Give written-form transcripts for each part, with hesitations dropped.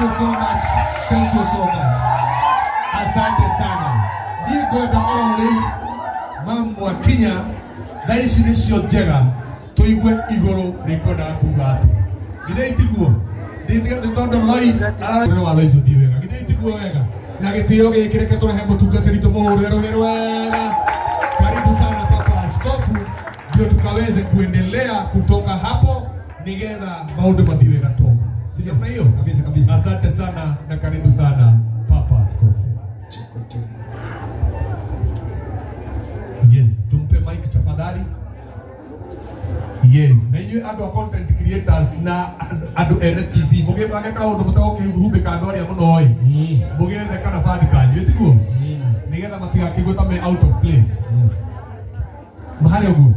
you so much. Thank you so much. Asante sana. Niĩ ngwenda oro rĩu mamwakinya thaa ici nĩcio njega tũigue igũrũ rĩkwendaga kuga atĩa. Githĩ itiguo? Nĩ tondũ Lois ararĩ wa Lois ũthiĩ wega. Githĩ itiguo wega? Na gĩtĩo gĩkĩ reke tũrehe mũtungatĩri tũmũhũrĩre rũhĩ rwega. Karibu sana Papa Askofu ndio tukaweze kuendelea kutoka hapo nigetha maundu mathiĩ wega tu. Si namna hiyo? Kabisa kabisa. Asante sana na karibu sana Papa Askofu. Yes, tumpe mic tafadhali. Yes, na inyuĩ andũ a content creators na andũ ene TV mũgĩbange kaũndũ mũtegũkĩhumbĩka andũ arĩa mũno ĩ mũgĩethe kanabathi kanyu ĩtiguo nĩgetha matigakĩigue ta me out of place. Yes. Mahali ũguo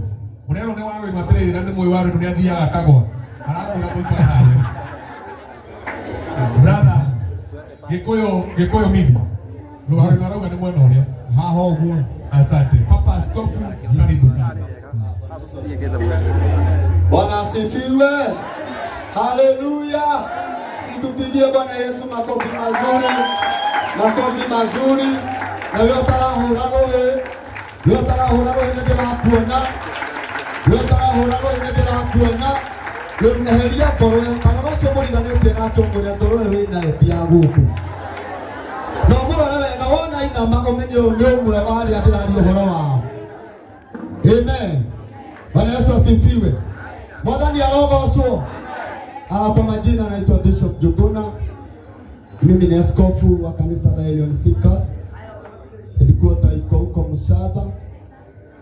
mũrerwo nĩ wagũima atĩrĩrĩ na nĩ mũĩ warũndũ nĩ athiaga akagwa arakwĩra mũikare harĩa. Brother, Gĩkũyũ Gĩkũyũ media rũharo arauga nĩ mwena ũrĩa. Haha ũguo. Asante Papa Askofu, karibu sana. Bwana asifiwe. Haleluya. Situpigie Bwana Yesu makofi mazuri, makofi mazuri. Na wewe ũtarahũra rũhĩ, wewe ũtarahũra rũhĩ nĩ ndĩrakuona, wewe ũtarahũra rũhĩ nĩ ndĩrakuona. Rĩu eheria ngoro ĩyo, kana ũcio mũriganĩtie nake ũmwĩre ngoro ĩyo wĩnayo ti ya gũkũ. Na ũmũrore wega, wona inama ũmenye ũyũ nĩ ũmwe wa arĩa ndĩraria ũhoro wao. Amen. Bwana Yesu asifiwe. Mwathani arogocwo. Kwa majina naitwa Bishop Juguna. Mimi ni askofu wa kanisa la Elion Seekers. Headquarter iko huko Muchatha.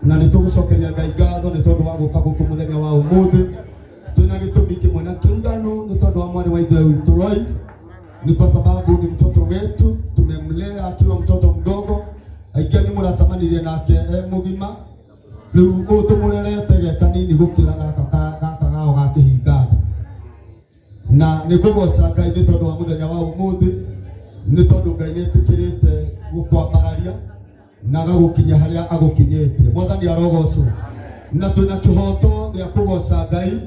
Na nĩ tũgũcokeria Ngai ngatho nĩ tondũ wa gũka gũkũ mũthenya wa ũmũthĩ. Twĩna gĩtũmi kĩmwe na kĩiganu nĩ tondũ wa mwarĩ wa ithe witũ Lois. Ni kwa sababu ni mtoto wetu, tumemlea akiwa mtoto mdogo. Aingĩ anyu mũracemanirie nake e mũgima. Rĩu ũyũ tũmũrerete ge kanini gũkĩra gaka gaka gao ga kĩhinga na nĩ ngũgoca Ngai nĩ tondũ wa mũthenya wa ũmũthĩ nĩ tondũ Ngai nĩ etĩkĩrĩte gũkwambararia na agagũkinyia harĩa agũkinyĩtie. Mwathani arogocwo. Na twĩna kĩhoto gĩa kũgoca Ngai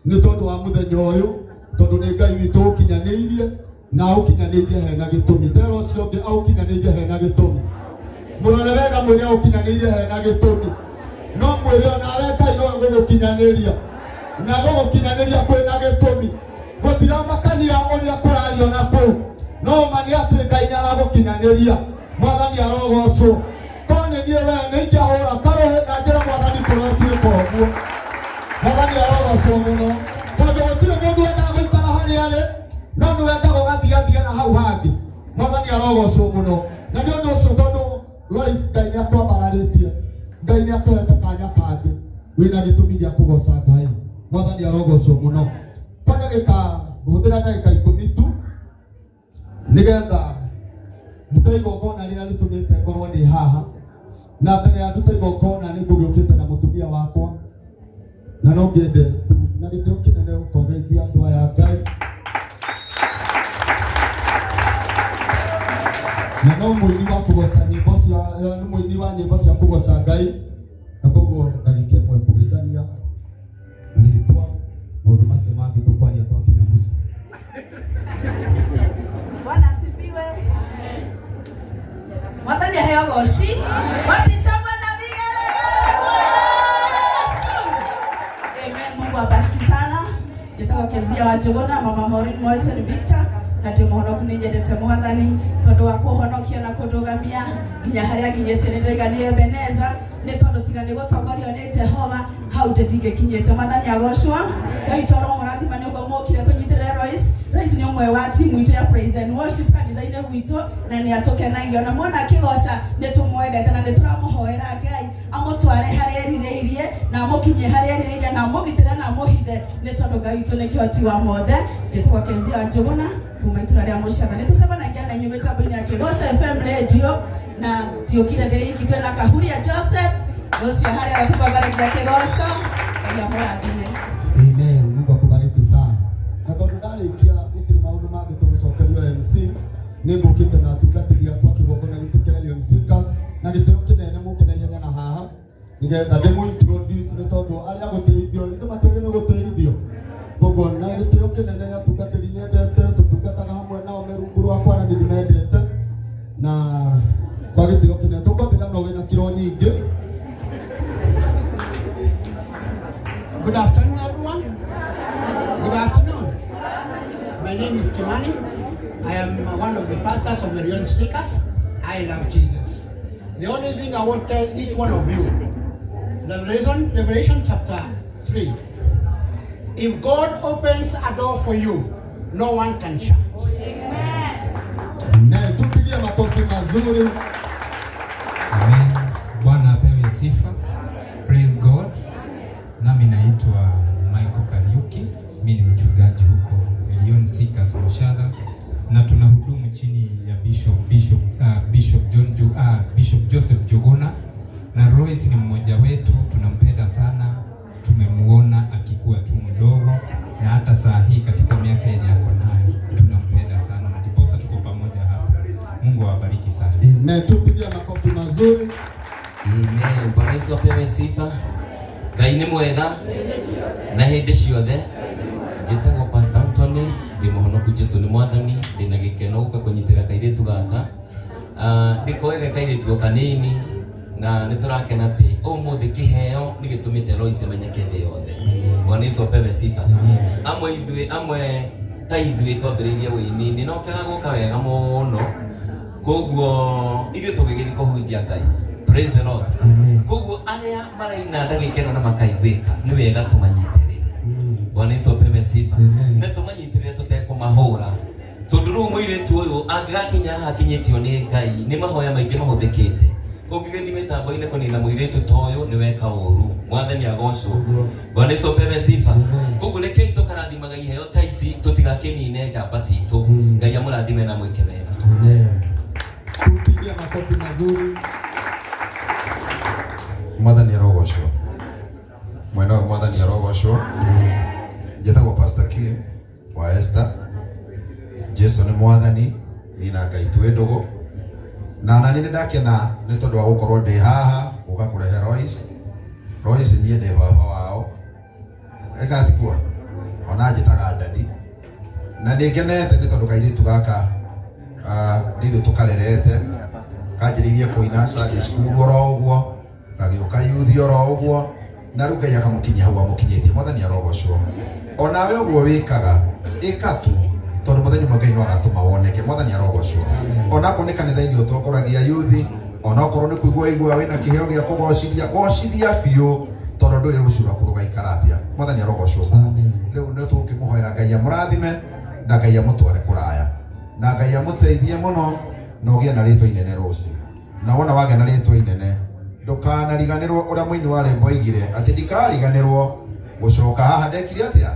nĩ tondũ wa mũthenya ũyũ tondũ nĩ Ngai witũ ũkinyanĩirie na aũkinyanĩirie hena gĩtũmi. Tera ũcio ũngĩ aũkinyanĩirie hena gĩtũmi. Mũrore wega mwĩre aũkinyanĩirie hena gĩtũmi. No mwĩre onawe Ngai no egũgũkinyanĩria na gũgũkinyanĩria kwĩna gĩtũmi. Gũtiramakania ũrĩa kũrario na kũu, no ma nĩ atĩ Ngai nĩ aragũkinyanĩria. Mwathani arogocwo. Korwo nĩ niĩ we nĩ ingĩahũra karũhĩ na njĩre Mwathani kũrotuĩka ũguo. Mwathani arogocwo mũno tondũ gũtirĩ mũndũ wendaga gũikara harĩa arĩ no nĩ wendaga ũgathiathia na hau hangĩ. Mwathani arogocwo mũno. Na nĩ ũndũ ũcio tondũ Lois Ngai nĩ akwambararĩtie, Ngai nĩ akũhete kanya kangĩ, wĩna gĩtũmi gĩa kũgoca Ngai. Mwathani arogocwo mũno. Kwa ndagĩka hũthĩra ndagĩka 10 tu nĩgetha ndute igongona rĩrĩa rĩtũmĩte ngorwo ndĩ haha. Na mbere ya ndute igongona nĩ ngũgĩũkĩte na mũtumia wakwa na no ngĩende na gĩtĩo kĩnene ũkogeithia andũ aya Ngai na no mũini wa kũgoca nyĩmbo cia nĩ mũini wa nyĩmbo cia kũgoca Ngai na koguo ndagĩka ĩmwe kũgeithania rĩtwa maũndũ macio mangĩ tũkwaria twakinya mũciĩ. Bwana asifiwe. Mwathani aheo goci. Wapi shangwe na vigelegele kwa Yesu. Amen. Mungu abariki sana. Njĩtagwo Kezia wa Njũgũna, Mama Maureen Morrison Victor, na ndĩ mũhonoku nĩ nyendete Mwathani tondũ wa kũhonokia na kũndũgamia nginya harĩa nginyĩtie. Nĩ ndĩraiga nĩ Ebeneza nĩ tondũ tiga nĩ gũtongorio nĩ Jehova hau ndingĩkinyĩte. Mwathani agocwo. Ngai toro mũrathima nĩ ũguo mũkire tũnyitĩrĩre Lois. Lois nĩ ũmwe wa timu itũ ya praise and worship kanitha-inĩ gwitũ na nĩ atũkenagia ona mwona akĩgoca nĩ tũmwendete na nĩ tũramũhoera Ngai amũtware harĩa erirĩirie na amũkinyie harĩa erirĩirie na amũgitĩre na amũhithe nĩ tondũ Ngai witũ nĩ kĩhoti wa mothe. Njĩtagwo Kezia wa Njũgũna kuma itũra rĩa Mũcaba. Nĩ tũcemanagia na inyuĩ mĩtambo-inĩ ya Kĩgoco FM radio na ndiũkire ndĩ iki, twĩna Kahuria Joseph ũcio harĩa atũtongoragia Kĩgoco. Ngai amũrathime. Amen. Mungu akubariki sana. Na tondũ ndarĩkia gũtirĩ maũndũ mangĩ tũgũcokerio MC nĩ ngũkĩte na atungatĩri akwa kĩgongona gitũ kĩa Elion Seekers na gĩtĩo kĩnene mũke na ihenya na haha nĩgetha ndĩmũ introduce nĩ tondũ arĩa gũtĩithio ithuĩ matiagĩrĩirwo nĩ gũtĩithio. Koguo na gĩtĩo kĩnene nĩ atungatĩri nyendete tũtungataga hamwe nao. name is Kimani. I am one of the pastors of Marion Seekers. I love Jesus. The only thing I want to tell each one of you, Revelation chapter 3. If God opens a door for you, no one can shut. Amen. Tupigie makofi mazuri. Amen. Bwana apewe sifa. Praise God. Nami naitwa Michael Kariuki. Mimi ni mchungaji huko Elion Seekers Moshadha na tunahudumu chini ya Bishop Joseph Jogona na Royce ni mmoja wetu, tunampenda sana. Tumemuona akikuwa tu mdogo na hata saa hii katika miaka yenye ako nayo tunampenda sana, na ndiposa tuko pamoja hapa. Mungu awabariki sana. Amen. Tupigie makofi mazuri. Amen. Bwana Yesu apewe sifa. Ngai nĩ mwega na hĩndĩ ciothe. Njĩtagwo Pastor Anthony, ndĩ mũhonoku Jesu nĩ mwathani, ndĩna gĩkeno gũka kũnyitĩra kairĩtu gaka. Ndĩkoĩ ge kairĩtu o kanini na nĩ tũrakena atĩ ũmũthĩ kĩheo nĩ gĩtũmĩte Lois amenyeke thĩ yothe. Bwana Yesu apewe sifa. Amwe ithuĩ amwe ta ithuĩ twambĩrĩirie wĩini-inĩ no kĩaga gũka wega mũno koguo ithuĩ tũgĩgĩthiĩ kũhunjia Ngai. Praise the Lord. Koguo arĩa maraina ndagĩka ĩno na makaiguĩka nĩ wega tũmanyitĩrĩre. Bwana Yesu apewe sifa. Na tũmanyitĩrĩre tũtekũmahũra tondũ rĩu mũirĩtu ũyũ angĩgakinya haha akinyĩtio nĩ Ngai nĩ mahoya maingĩ mahũthĩkĩte. Ũngĩgĩthiĩ mĩtambo-inĩ kũnina mũirĩtu ta ũyũ nĩ weka ũru. Mwathani agocwo. Bwana Yesu apewe sifa. Koguo rekei tũkarathimaga iheo ta ici tũtigakĩnine njamba citũ. Ngai amũrathime na mwĩke wega. Amen. Tupigie makofi mazuri. Mwathani arogocwo. Mwena ũyũ mwathani arogocwo. Njĩtagwo Pastor Kim wa Esther. Jesu nĩ mwathani, niĩ na Ngai twĩ ndũgũ. Na nani nĩ ndakena nĩ tondũ wa gũkorwo ndĩ haha gũka kũrehe Royce. Royce niĩ ndĩ baba wao. Ĩgatikua ona njĩtaga daddy. Na nĩ ngenete nĩ tondũ kairĩtu gaka nĩ ithuĩ tũkarerete kanjĩrĩirie kũina Sunday school oro ũguo gagĩũka youth oro ũguo na rĩu Ngai akamũkinyia hau amũkinyĩtie. Mwathani arogocwo. Onawe ũguo wĩkaga ĩka tu tondũ mũthenya ũmwe Ngai no agatũma woneke. Mwathani arogocwo. Onakorwo nĩ kanitha-inĩ ũtongoragia youth, onakorwo nĩ kũigua igua wĩna kĩheo gĩa kũgocithia, gocithia biũ tondũ ndũĩ rũciũ rwaku rũgaikara atĩa. Mwathani arogocwo mũno. Rĩu nĩ tũkĩmũhoera Ngai amũrathime na Ngai amũtware kũraya na Ngai amũteithie mũno na ũgĩe na rĩtwa inene rũciũ. Na wona wagĩa na rĩtwa inene ndũkanariganĩrwo ũrĩa mũini wa rwĩmbo oigire atĩ ndikariganĩrwo gũcoka haha ndekire atĩa.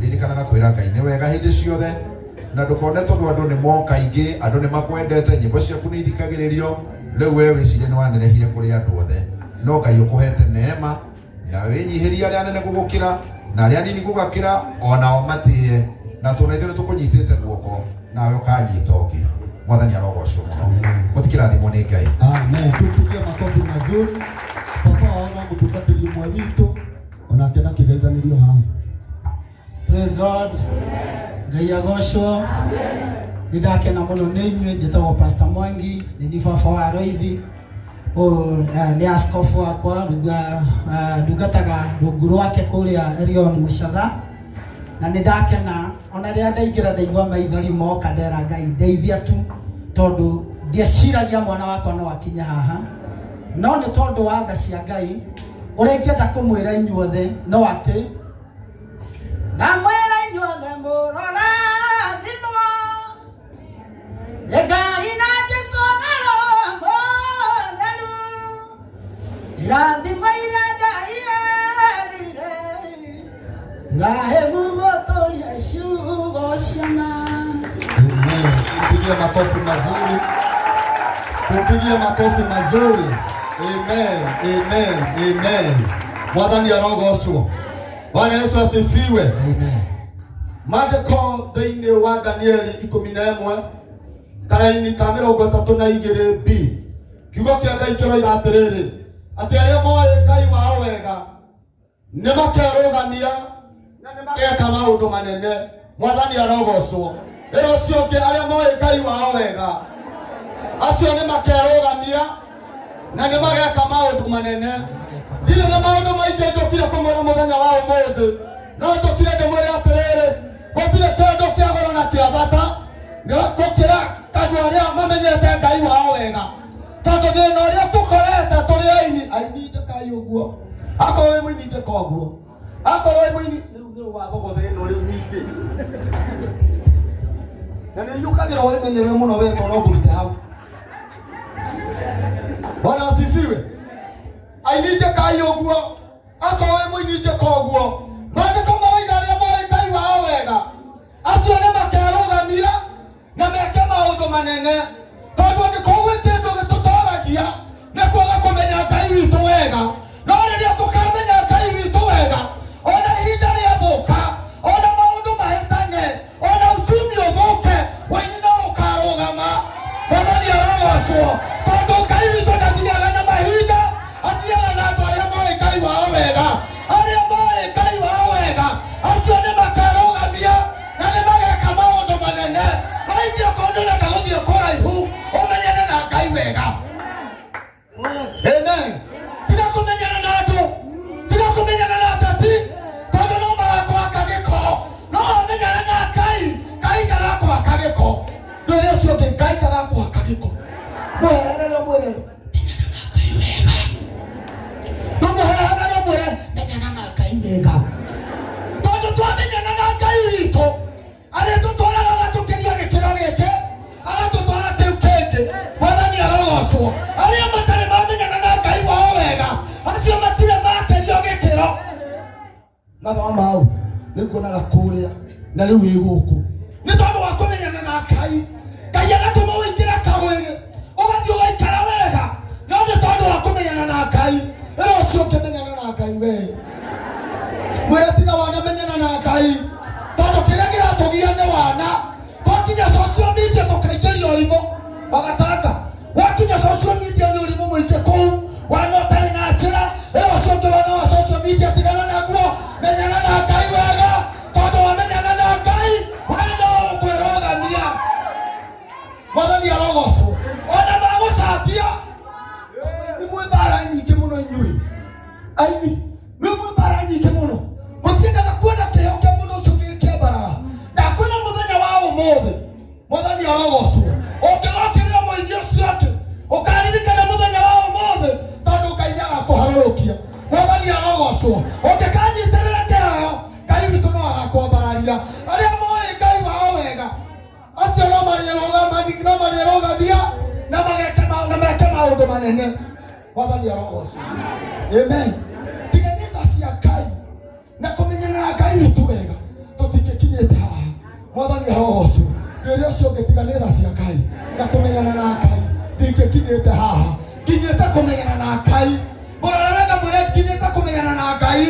Ririkanaga kwĩra Ngai nĩ wega hĩndĩ ciothe na ndũkone tondũ andũ nĩ moka aingĩ, andũ nĩ makwendete, nyĩmbo ciaku nĩ ithikagĩrĩrio, rĩu we wĩcirie nĩ wanenehire kũrĩ andũ othe. No Ngai ũkũhete neema na wĩnyihĩrie arĩa anene gũgũkĩra na arĩa anini gũgakĩra onao matĩe, na tondũ ithuĩ nĩ tũkũnyitĩte guoko nawe ũkanyita ũngĩ. Mwathani arogocwo mũno. Mũtikĩrathimwo nĩ Ngai. Amen. Tupigie makofi mazuri. Baba wao no mũtungatĩri ũmwe witũ onake ndakĩgeithanĩrio haha. Praise God. Ngai agocwo. Nĩ ndakena mũno nĩ inyuĩ. Njĩtagwo Pastor Mwangi, nĩ ni baba wa Roithi. Ũyũ nĩ askofu wakwa, ndungataga rungu rwake kũrĩa Elion Mũcatha. Na nĩ ndakena ona rĩrĩa ndaingĩra ndaigua maithori moka ndera Ngai ndeithia tu tondũ ndieciragia mwana wakwa no akinye haha, no nĩ tondũ wa tha cia Ngai. Ũrĩa ingĩenda kũmwĩra inyuothe no atĩ ndamwĩra inyuothe mũrorathimwo nĩ Ngai na Jesũ na Roho Mũtheru. Irathimo iria Ngai erire Ibrahimu gũtũria ciugo cia ma. Amen. Tupigie makofi mazuri. Tupigie makofi mazuri. Amen. Amen. Amen. Mwathani arogocwo. Bwana Yesu asifiwe. Amen. Maandĩko thĩinĩ wa Danieli 11 karaini ka 32 b kiugo kĩa Ngai kĩroiga atĩrĩrĩ atĩ arĩa moĩ Ngai wao wega nĩ makerũgamia na nĩ mageka maũndũ manene. Mwathani arogocwo. Ĩra ũcio ũngĩ arĩa moĩ Ngai wao wega acio nĩ makerũgamia na nĩ mageka maũndũ manene. Ndirĩ na maũndũ maingĩ njũkire kũmwĩra mũthenya wa ũmũthĩ, no njũkire ndĩmwĩre atĩrĩrĩ gũtirĩ kĩndũ kĩa goro na kĩa bata nĩ gũkĩra andũ arĩa mamenyete Ngai wao wega. Tondũ thĩna ũrĩa tũkorete tũrĩ aini, aini njĩkai ũguo, akorwo wĩ mũini njĩka ũguo, akorwo wĩ mũini rĩu nĩ wathogotha ĩno rĩu ningĩ na nĩ iyũkagĩra wĩmenyerere mũno we tondũ no ngũrute hau. Bwana asifiwe. Aini njĩkai ũguo, akorwo wĩ mũini njĩka ũguo. Maandĩko maroiga arĩa moĩ Ngai wao wega acio nĩ makerũgamia na meke maũndũ manene, tondũ angĩkorwo gwĩ kĩndũ gĩtũtoragia nĩ kwaga kũmenya Ngai witũ wega. No rĩrĩa tũkamenya Ngai witũ wega, ona ihinda rĩathũka, ona maũndũ mahĩtane, ona uchumi ũthũke, waini no ũkarũgama. Mwathani arogocwo, tondũ Ngai witũ ndathiaga na mahinda, athiaga na andũ arĩa moĩ Ngai wao wega. Arĩa moĩ Ngai wao wega acio nĩ makerũgamia na nĩ mageka maũndũ manene. Waini okorwo ndũrenda gũthiĩ kũraihu, ũmenyane na Ngai wega. Amen. Tiga kũmenyana na andũ, tiga kũmenyana na ateti, tondũ no magakũhaka gĩko. No wamenyana na Ngai, Ngai ndagakũhaka gĩko. Ndwĩre ũcio ũngĩ, Ngai ndagakũhaka gĩko. Mũheherere ũmwĩre menyana na Ngai wega. No mũheherere ũmwĩre menyana na Ngai wega, tondũ twamenyana na Ngai witũ arĩtũtwaraga agatũkĩria gĩkĩro gĩkĩ, agatũtwara kĩu kĩngĩ. Mwathani arogocwo. Arĩa matarĩ mamenyana na Ngai wao wega acio matirĩ makĩrio gĩkĩro. Mathomo mau rĩu nguonaga kũrĩa na rĩu wĩ gũkũ nĩ tondũ wa kũmenyana na Ngai. Ngai agatũma ũingĩre kagwĩgĩ ũgathiĩ ũgaikara wega, no nĩ tondũ wa kũmenyana na Ngai. Ĩra ũcio ũngĩmenyana na Ngai we mwĩre tiga wanamenyana na Ngai, tondũ kĩrĩa kĩratũgia nĩ wana. Twakinya social media tũkaingĩria ũrimũ wagatanga, wakinya social media nĩ ũrimũ mũingĩ kũu, wana ũtarĩ na njĩra. Ĩra ũcio ũngĩ wana wa social media tigana naguo, menyana na Ngai wega, tondũ wamenyana na Ngai we no ũkwĩrũgamia. Mwathani arogocwo. Ona magũcambia nĩ mwĩ mbara nyingĩ mũno inyuĩ aini, nĩ mwĩ mbara nyingĩ mũno, mũtiendaga kuona kĩheo kĩa mũndũ ũcio gĩkĩambarara. Ndakwĩra mũthenya wa ũmũthĩ, Mwathani arogocwo, ũngĩgokĩrĩra mũini ũcio ũngĩ ũkaririkana mũthenya wa ũmũthĩ, tondũ Ngai nĩ agakũharũrũkia. Mwathani arogocwo. Ũngĩkanyitĩrĩra kĩheo, Ngai witũ no agakwambararia. Arĩa moĩ Ngai wao wega acio no marĩrũgama, no marĩrũgamia na mageke na meke maũndũ manene. Mwathani arogocwo. Amen. Tiga nĩ tha cia Ngai na kũmenyana na Ngai witũ wega tũtingĩkinyĩte haha. Mwathani arogocwo. Ndwĩre ũcio ũngĩ tiga nĩ tha cia Ngai na kũmenyana na Ngai ndingĩkinyĩte haha. Nginyĩte kũmenyana na Ngai. Mũrore wega mwĩre nginyĩte kũmenyana na Ngai.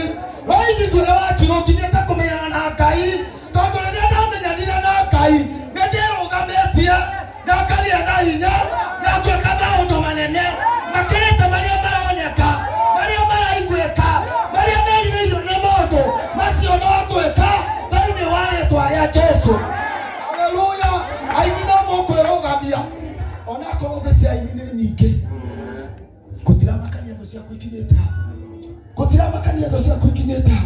Roithi twĩre Wanjirũ nginyĩte kũmenyana na Ngai, tondũ rĩrĩa ndamenyanire na Ngai nĩ ndĩrũgamĩtie na ngagĩa na hinya na ngwĩka maũndũ manene makĩrĩte marĩa maroneka, marĩa maraiguĩka, marĩa merirĩirio nĩ mũndũ, macio no ngwĩka thĩinĩ wa rĩtwa rĩa Jesu. Haleluya. Aini no mũkwĩrũgamia onakorwo thĩ cia aini nĩ nyingĩ. Gũtiramakania thũ ciaku ikinyĩte ha, gũtiramakania thũ ciaku ikinyĩte ha.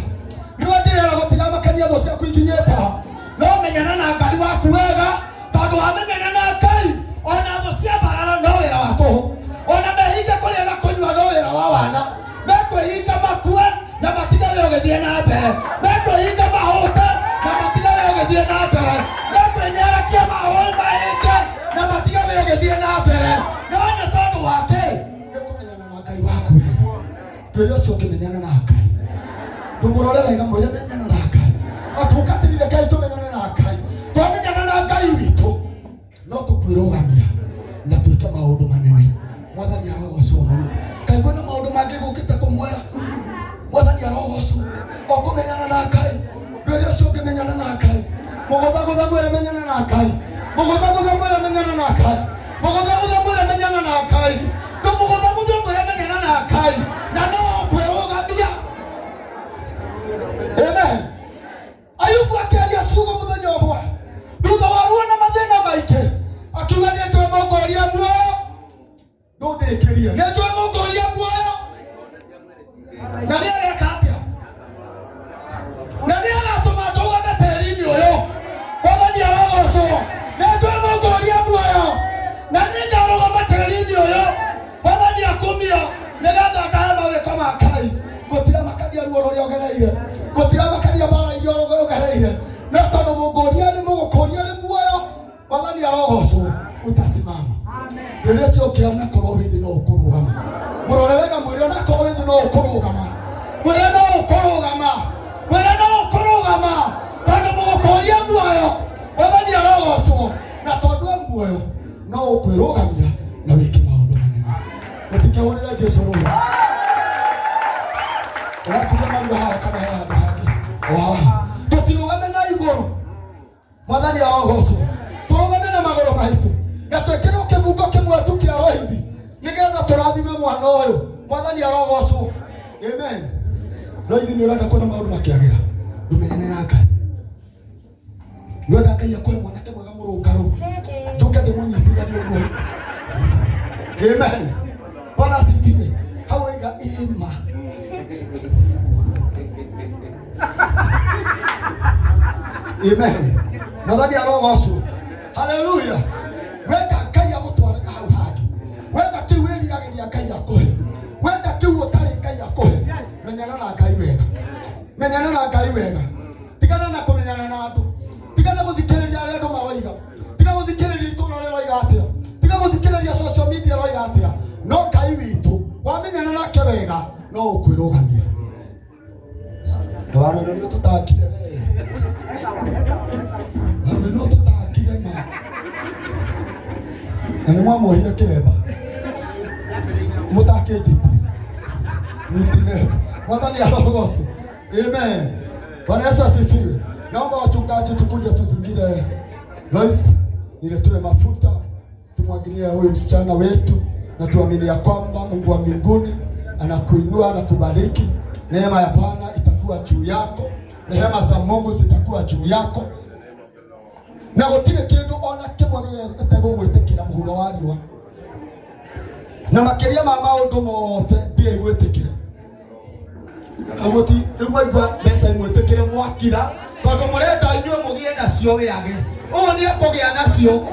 Nĩwe ndĩrera, gũtiramakania thũ ciaku ikinyĩte ha. No menyana na Ngai waku wega, tondũ wamenyana na Ngai ona thũ cia mbarara no wĩra wa tũhũ, ona mehinga kũrĩa na kũnyua no wĩra wa wana. Mekwĩhinga makue na matige we ũgĩthiĩ na mbere, mekwĩhinga mahũte na matige we ũgĩthiĩ na mbere, mekwĩnyarakia mahũĩ mahĩnje na matige we ũgĩthiĩ na mbere. No nĩ tondũ wa kĩ? Nĩ kũmenyana na Ngai waku wega. Ndwĩre ũcio ũngĩmenyana na Ngai, ndũmũrore wega, mwĩre menyana na Ngai. Atungatĩrire Ngai, tũmenyane na Ngai. Twamenyana na Ngai witũ no tũkwĩrũgamia na twĩke maũndũ manene. Mwathani arogocwo mũno. Kaĩ kwĩna maũndũ mangĩ gũkĩte kũmwĩra? Mwathani arogocwo. O kũmenyana na Ngai, ndwĩre ũcio ũngĩmenyana na Ngai. Mũgũthagũtha mwĩre menyana na Ngai, mũgũthagũtha mwĩre menyana na Ngai, mũgũthagũtha mwĩre menyana na Ngai, ndũmũgũthagũtha mwĩre menyana na Ngai na no ũkwĩrũgamia. Amen. Ayubu akĩaria ciugo mũthenya ũmwe thutha wa ruo na mathĩna maingĩ, akiuga nĩ njũĩ mũngũria muoyo ndũndĩkĩrie, nĩ njũĩ mũngũria muoyo na nĩ areka atĩa, na nĩ agatũma ndũgame tĩri-inĩ ũyũ. Mwathani arogocwo. No tondu munguria ri mugukuria ri muoyo, Mwathani arogocwo, utasimama. Rĩrĩa ũcio ũngĩ onakorwo wĩ thĩ no ũkũrũgama. Mũrore wega, mwĩre onakorwo wĩ thĩ no ũkũrũgama. Mwĩre no ũkũrũgama, mwĩre no ũkũrũgama, tondũ mũgũkũria muoyo. Mwathani arogocwo. Na tondũ e muoyo no ũkwĩrũgamia na wĩke maũndũ manene. Mũtikĩhũrĩre Jesu rũĩ. Ũrakuria marua haha kana he handũ hangĩ? O haha tũtirũgame na igũrũ. Mwathani arogocwo. Tũrũgame na magũrũ maitũ na twĩkĩrwo kĩbungo kĩmwe tu kĩa rohithi nĩgetha tũrathime mwana ũyũ. Mwathani arogocwo. Amen. Rohithi, nĩ ũrenda kuona maũndũ makĩagĩra, ndũmenyane na Ngai. Nĩ ũrenda Ngai akũhe mwanake mwega mũrũngarũ, njũke ndĩmũnyitithanie ũguo. Amen. Bwana asifiwe. Hau iga ima. Amen. Mwathani arogocwo. Haleluya. Wenda Ngai agũtware na hau hangĩ, wenda kĩu wĩriragĩria Ngai akũhe, wenda kĩu ũtarĩ Ngai akũhe, menyana na Ngai wega, menyana na Ngai wega. Tigana na kũmenyana na andũ, tigana gũthikĩrĩria arĩa andũ maroiga, tiga gũthikĩrĩria itũũra rĩroiga atĩa, tiga gũthikĩrĩria social media roiga atĩa. No Ngai witũ wamenyana nake wega no ũkwĩrũgamia. Warũĩ nĩ ũtũtakire we. Warũĩ nĩ ũtũtakire ma. Na nĩ mwamuohire kĩremba. Mũtakĩnjĩtire. Witness. Mwathani arogocwo. Amen. Bwana Yesu asifiwe. Naomba wachungaji tukuje tuzingire Lois, niletee mafuta tumwagilie huyu msichana wetu, na tuamini ya kwamba Mungu wa mbinguni anakuinua na kubariki. Neema ya Bwana itakuwa juu yako, rehema za Mungu zitakuwa juu yako, na gũtirĩ kĩndũ ona kĩmwe gĩtegũgwĩtĩkĩra mũhuro wa riũa, na makĩria ma maũndũ mothe mbia igwĩtĩkĩra. Ũguo ti rĩu mwaigua mbeca imwĩtĩkĩre, mwakira, tondũ mũrenda inyuĩ mũgĩe nacio wĩage. Ũũ nĩ ekũgĩa nacio.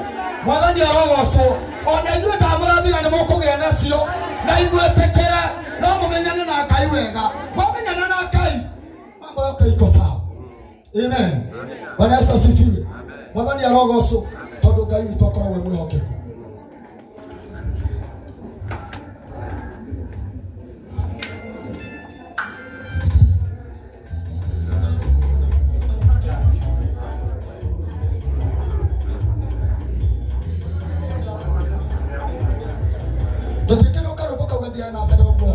Mwathani arogocwo. Ona inyuĩ ndamũrathira nĩ mũkũgĩa nacio na imwĩtĩkĩre. No mũmenyane na Ngai wega. Mwamenyana na Ngai mambo yote iko sawa. Amen. Bwana Yesu asifiwe. Mwathani arogocwo, tondũ Ngai witũ akoragwo e mwĩhokeku. Tũtiĩkĩrwo karwĩmbo kau gathiaga na mbere ũguo.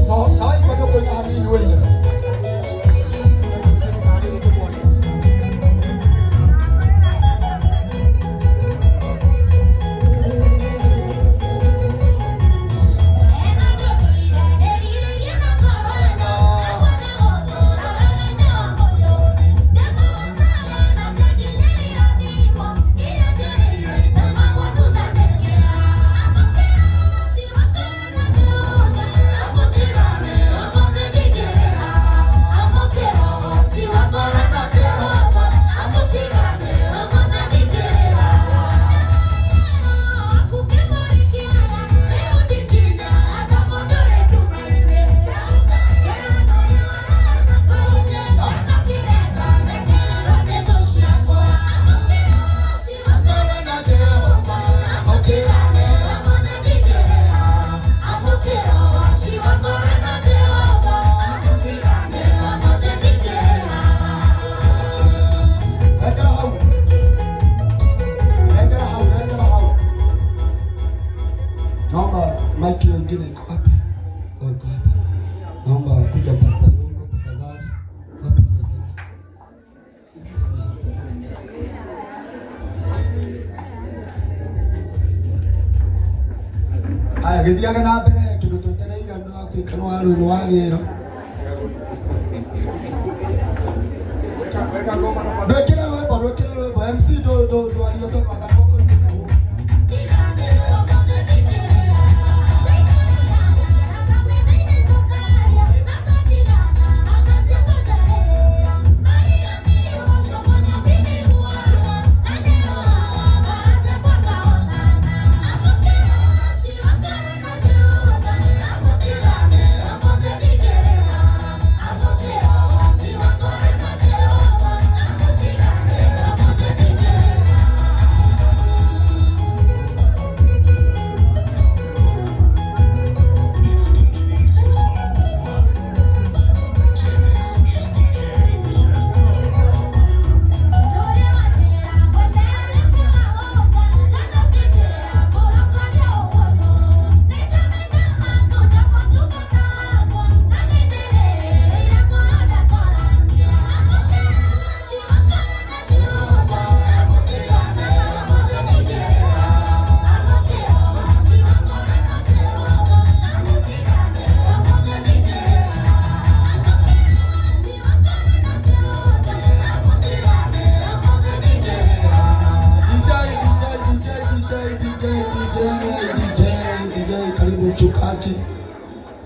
No na waigua nĩ ũkũina hanini ũine. Rekera hau. Rekera hau, rekera hau. Naomba mic hiyo ingine iko wapi? Oh, iko hapa. Naomba kuja Pastor Lungu tafadhali. Wapi sasa? Aya, gĩthiage na mbere kĩndũ twetereire no atuĩka nĩ warũĩ nĩ wagĩra. Ndwĩkĩre rwĩmbo, ndwĩkĩre rwĩmbo. MC ndwarie tondũ anga tũkũinĩka gũkũ.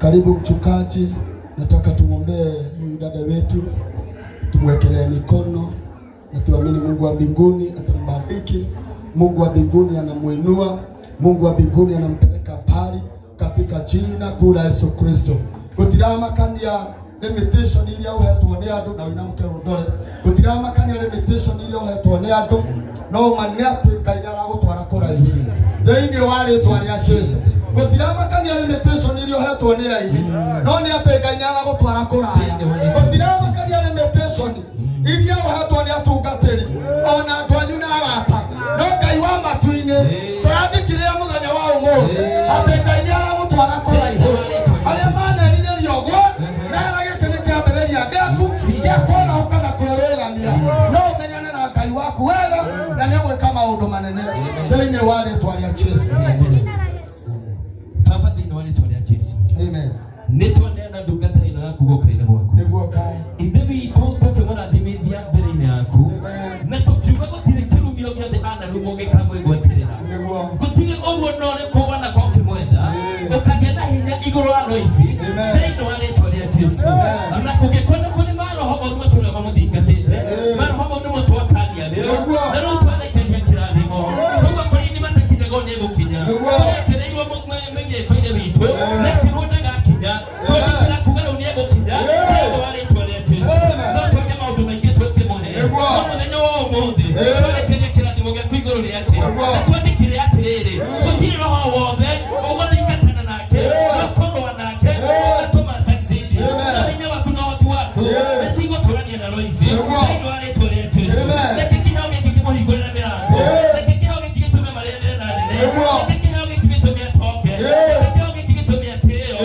Karibu mchungaji, nataka tumwombee huyu dada wetu, tumwekelee mikono na tuamini Mungu wa mbinguni atambariki. Mungu wa mbinguni anamuinua, Mungu wa mbinguni anampeleka pali katika jina kuu la Yesu Kristo. Gutiramakania limitation iria uhetwo nĩ andũ na wĩna mũke ũndore, gutiramakania limitation iria uhetwo nĩ andũ, no ma nĩ atĩ Ngai nĩ aragũtwara kũraihu thĩinĩ wa rĩtwa rĩa Jesu. Gutiramakania limitation iria uhetwo nĩ aini, no nĩ atĩ Ngai nĩ aragũtwara kũraya. Gutiramakania limitation iria uhetwo nĩ atungatĩri ona andũ anyu na arata, no Ngai wa matu-inĩ tũrandĩkire mũthenya wa ũmũthĩ atĩ Ngai nĩ aragũtwara kũraihu. Arĩa manerirĩria ũguo mera gĩkĩ nĩ kĩambĩrĩria gĩaku gĩa kwarahũka na kwĩrũgamia, no ũmenyane na Ngai waku wega na nĩ egwĩka maũndũ manene thĩinĩ wa rĩtwa rĩa Jesu. Baba, thĩinĩ wa rĩtwa rĩa Jesu, Amen. nĩ twaneana ndungata ĩno yaku guoko-inĩ gwaku. Nĩguo Ngai. Ithe witũ, tũkĩmũrathimithia mbere-inĩ yaku na tũkiuga gũtirĩ kĩrumio gĩothe anarumwo gĩkamwĩgwatĩrĩra. Nĩguo. Gũtirĩ ũguo na ũrĩkũ wanakorwo ũkĩmwetha ũkagĩa na hinya igũrũ wa Loisi Amen. thĩinĩ wa rĩtwa rĩa Jesu. Amen. Ona kũngĩkorwo nĩ kũrĩ maroho moru matũraga mamũthingatĩte, maroho mau nĩmo twakania rĩu Nĩguo. na rĩu twarekeria kĩrathimo. Koguo kũrĩa ini matakinyagwo nĩ egũkinya, Nĩguo. kũrĩa ekĩrĩirwo mĩgĩko ithe witũ mekĩrwo ndagakinya, twandĩkĩra kuga rĩu nĩ egũkinya thĩinĩ wa rĩtwa rĩa Jesu. Amen. No twake maũndũ maingĩ tũngĩmũhe, Nĩguo. no mũthenya wa ũmũthĩ twarekeria kĩrathimo gĩaku igũrũ rĩake Nĩguo. na twandĩkĩre atĩrĩrĩ, gũtirĩ roho wothe ũgũthingatana nake na kũrũa nake ũgatũma succeed. Amen. No hinya waku na ũhoti waku nĩcigũtũrania na Loisi Nĩguo. thĩinĩ wa rĩtwa rĩa Jesu. Amen. Reke kĩheo gĩkĩ kĩmũhingũrĩre mĩrango, reke kĩheo gĩkĩ gĩtũme marĩanĩre na nene, Nĩguo. reke kĩheo gĩkĩ gĩtũme atonge, reke kĩheo gĩkĩ gĩtũme atĩĩo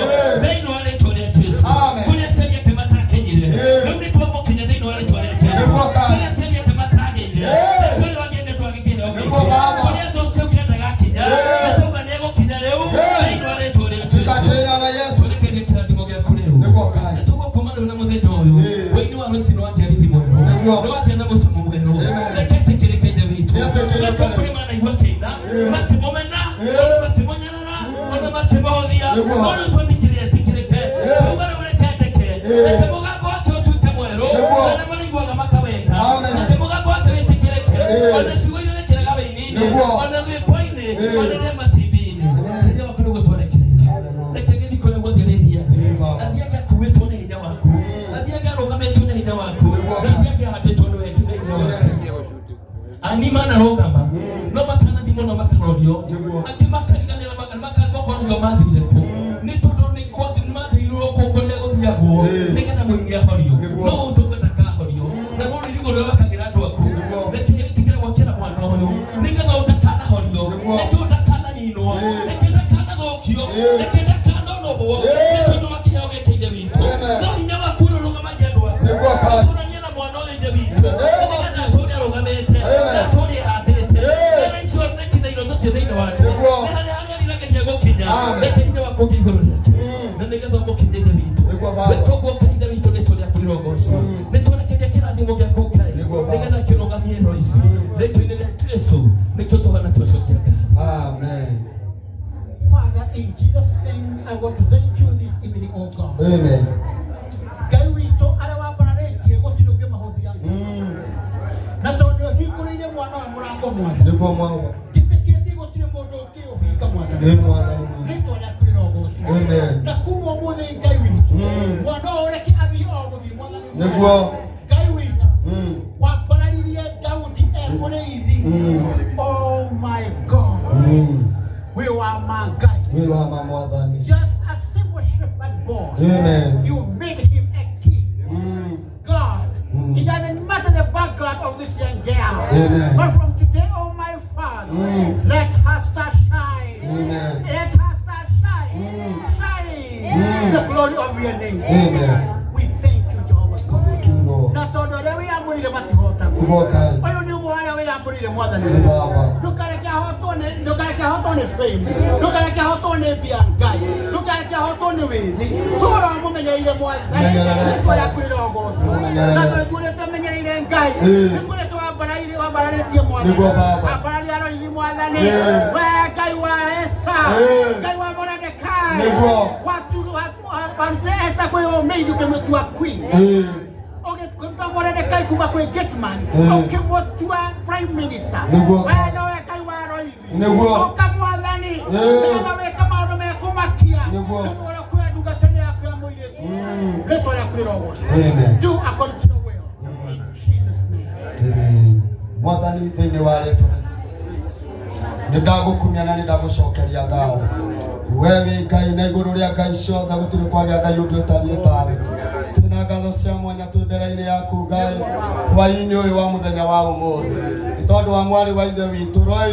thĩinĩ wa rĩtwa rĩa Jesu. Amen. Kũrĩa aciari ake matakinyire, rĩu nĩ twamũkinya thĩinĩ wa rĩtwa rĩa Jesu. Nĩguo Ngai. Kũrĩa aciari ake matagĩire, twĩrwo agĩende twagĩkĩheo gĩkĩ. Nĩguo Baba. Kũrĩa thũ ciaugire ndagakinya, nĩ twauga nĩ egũkinya rĩu thĩinĩ wa rĩtwa rĩa Jesu. Tukachira na Yesu. Twerekerie kĩrathimo gĩaku rĩu. Nĩguo Ngai. Na tũgũkoma rĩu na mũthenya ũyũ, wĩini wa Loisi nĩ wagĩa rithi mwerũ, Nĩguo. nĩ wagĩa na mũcamo mwerũ. Amen. Reke etĩkĩrĩke Ithe witũ. Nĩetĩkĩrĩke. Nĩkuo kũrĩ manaigua kĩina, makĩmũmena, ona makĩmũnyarara, ona makĩmũhũthia. Nĩguo. No rĩu twandĩkĩre etĩkĩrĩke. Tuuga rĩu reke endeke. Reke mũgambo wake ũtuĩke mwerũ, Nĩguo. na arĩa marĩiguaga makawenda. Amen. Reke mũgambo wake wĩtĩkĩrĩke, ona ciugo iria rekeraga wĩini-inĩ, Nĩguo. ona rwĩmbo-inĩ, ona rĩrĩa ma TV-inĩ. Hinya waku nĩguo twarekereria. Reke gĩthiĩ kũrĩa guothe arĩthiaga, athiage akuĩtwo nĩ hinya waku, athiage arũgamĩtio nĩ hinya waku, na athiage ahandĩtwo nĩ wendi nĩ hinya waku. Ani manarũgama no matanathiĩ mũno makarorio, angĩ makariganĩra makorio mathire kũ, nĩ tondũ nĩ mathĩrirwo kũ kũrĩa gũthiagwo nĩgetha mũini ahorio, no ũtũnga ndakahorio. Na rũrũ irigũ rũrĩa wakagĩra andũ aku, reke ĩtĩkĩre gwakĩra mwana ũyũ nĩgetha ũyũ ndakanahorio, reke ũyũ ndakananinwo, reke ndakanathũkio, reke ndakanonũhwo nĩ tondũ wa kĩheo gĩkĩ Ithe witũ. No hinya waku ũrĩa ũrũgamagia andũ aku Nĩguo Ngai. ũtũranie na mwana ũyũ Ithe witũ, nĩgetha atũũre arũgamĩte na atũũre ehandĩte, na icio nĩkinya iroto cio thĩinĩ wake, Nĩguo. nĩ harĩa harĩa ariragĩria gũkinya. Amen. Reke hinya waku ũgĩe igũrũ rĩake na nĩgetha ũmũkinyie Ithe witũ. Nĩguo Baba. Reke ũguo Ngai Ithe witũ rĩtwa rĩaku rĩrogocwo. Nĩ twarekeria kĩrathimo gĩaku Ngai Nĩguo Baba. nĩgetha kĩrũgamie Loisi rĩtwa-inĩ rĩa Jesu, nĩkĩo tũhana twacokia ngatho. Amen. Father, in Jesus' name, I want to thank you this evening, oh God. Amen. Ngai witũ, arĩa wambararĩtie gũtirĩ ũngĩmahũthia. Na tondũ ũhingũrĩire mwana wa mũrango mwathani. Nĩguo Mwathani. Njĩtĩkĩtie gũtirĩ mũndũ ũngĩũhinga mwathani. Nĩ Mwathani. Rĩtwa rĩaku rĩrogocwo. Amen. Na kuma ũmũthĩ Ngai witũ, mwana ũyũ reke athiĩ o gũthiĩ mwathani. Nĩguo. Ngai witũ, wambararirie Daudi e mũrĩithi. Oh my God. Wĩ wa ma Ngai. Wĩ wa ma Mwathani. Just a simple shepherd boy. Amen. You made him a king. God, it doesn't matter the background of this young girl. Amen. But from today, oh my Father, let her star shine. Amen. Let her star shine. Shine the glory of your name. Amen. We thank you, Jehovah God. Thank you, Lord. Na tondũ ũrĩa wĩyamũrĩire matihotagwo. Nĩguo Ngai. Ũyũ nĩ ũmwe wa arĩa wĩyamũrĩire mwathani. Nĩ Baba. Ndũkareke ahotwo nĩ ndũkareke ahotwo nĩ fame, ndũkareke ahotwo nĩ mbia Ngai, ndũkareke ahotwo nĩ wĩthĩ. Tũra mũmenyereire mwathani, Menyerere. rĩtwa rĩaku rĩrogocwo. Menyerere. Na tondũ tuũrĩte ũmenyereire Ngai, Ĩĩ. nĩtuũrĩte wambararĩtie mwathani. Nĩguo Baba. Ambararia Aloithi mwathani. Ĩĩ. We Ngai wa Esa, Ĩĩ. Ngai wa Moredekai, Nĩguo. Warutire Esther kwĩ ũmĩithi ũkĩmũtua queen. Ũgĩkĩruta Mordecai kuma kwĩ gateman ũkĩmũtua prime minister. Nĩguo. We nowe Ngai wa Roithi. Nĩguo. Ũka Mwathani. Nĩgetha wĩke maũndũ mekũmakia. Nĩguo. Nĩguo ũrĩa kwĩ ndungata ĩno yaku ya mũirĩtu. Rĩtwa rĩaku rĩrogocwo. Amen. Do according to your will. In Jesus' name. Amen. Mwathani thĩinĩ wa rĩtwa rĩa Jesũ Kristo nĩ ndagũkumia na nĩ ndagũcokeria ngatho we wĩ Ngai na igũrũ rĩa ngai ciothe gũtirĩ kwagĩa Ngai ũngĩ ũtariĩ tawe. Twĩna ngatho cia mwanya twĩ mbere-inĩ yaku Ngai hwaĩ-inĩ ũyũ wa mũthenya wa ũmũthĩ nĩ tondũ wa mwarĩ wa ithe witũ Roy,